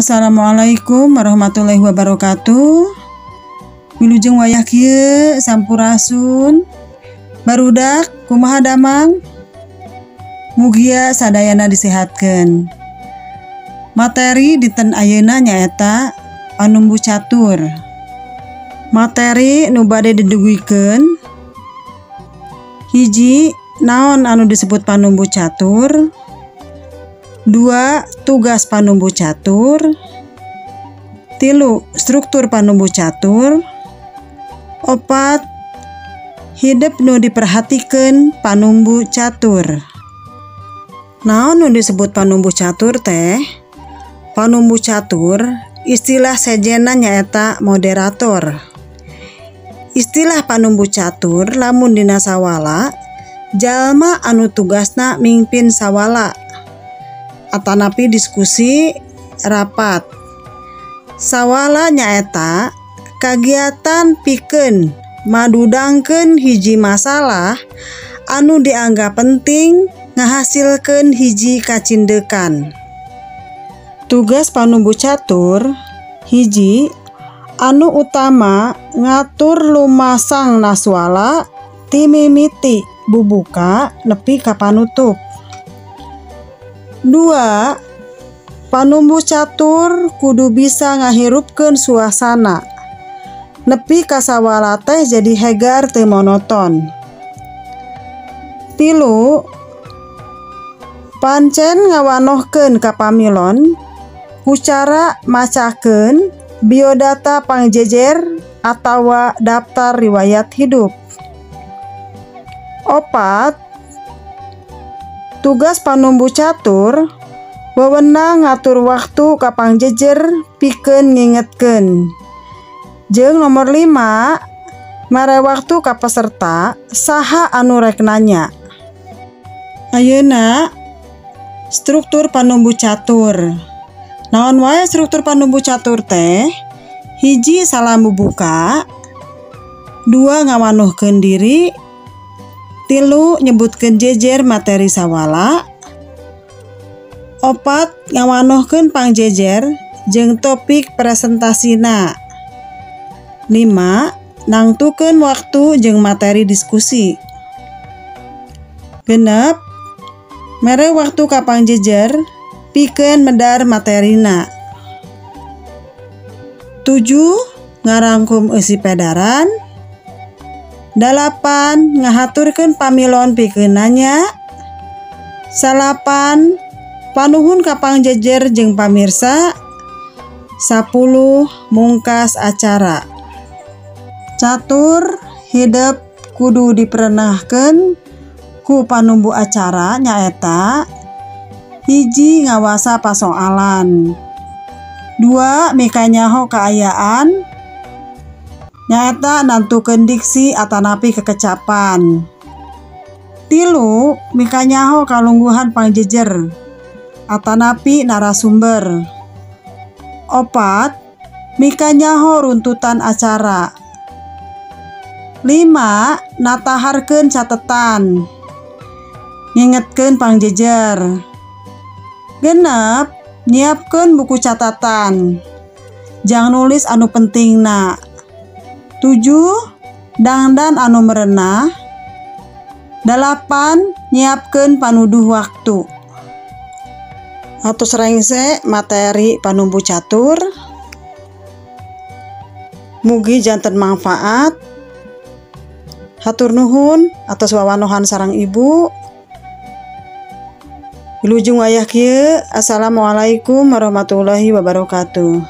Assalamualaikum warahmatullahi wabarakatuh. Wilujeng wayah kieu, sampurasun. Barudak, kumaha damang? Mugia sadayana disehatkeun. Materi dinten ayeuna nyaeta panumbu catur. Materi nu bade didugikeun: hiji, naon anu disebut panumbu catur? Dua, tugas panumbu catur. Tilu, struktur panumbu catur. Opat, hidep nu diperhatikeun panumbu catur. Naon nu disebut panumbu catur teh? Panumbu catur istilah sejenna nyaeta moderator. Istilah panumbu catur lamun dina sawala, jalma anu tugasna mingpin sawala atanapi diskusi, rapat. Sawala nyaeta kagiatan pikeun madudangkeun hiji masalah anu dianggap penting ngahasilkeun hiji kacindekan. Tugas panumbu catur: hiji, anu utama ngatur lumasang naswala ti mimiti bubuka nepi ka panutup. Dua, panumbu catur kudu bisa ngahirupkeun suasana nepi ka sawala teh jadi hegar, teu monoton. Tilu, pancen ngawanohkeun ka pamilon ku cara macakeun biodata pangjejer atawa daftar riwayat hidup. Opat, tugas panumbu catur wewenang ngatur waktu ka pangjejer pikeun ngingetkeun. Jeung nomor 5, mere waktu ka peserta saha anu rek nanya. Ayeuna struktur panumbu catur. Naon wae struktur panumbu catur teh? Hiji, salam bubuka. Dua, ngawanohkeun diri. Tilu, nyebutkeun jejer materi sawala. Opat, ngawanohkeun pangjejer jeung topik presentasina. Lima, nangtukeun waktu jeung materi diskusi. 6, mere waktu ka pangjejer pikeun medar materina. Tujuh, ngarangkum eusi pedaran. Dalapan, ngahaturkeun pamilon pikeun nanya. Salapan, panuhun ka pangjejer jeung pamirsa. 10, mungkas acara. Catur hidep kudu diperenahkeun ku panumbu acara nyaeta: hiji, ngawasa pasoalan. Dua, mikanyaho kaayaan, nyaeta nantukeun diksi atanapi kekecapan. Tilu, mikanyaho kalungguhan pangjejer atanapi narasumber. Opat, mikanyaho runtutan acara. Lima, nataharkeun catetan, ngingetkeun pangjejer. 6, nyiapkeun buku catatan jang nulis anu pentingna. Tujuh, dangdan anu merenah. Dalapan, nyiapkeun panuduh waktu. Atos rengse materi panumbu catur. Mugi janten manfaat. Hatur nuhun atas wawanohan sareng Ibu. Wilujeng wayah kieu. Assalamualaikum warahmatullahi wabarakatuh.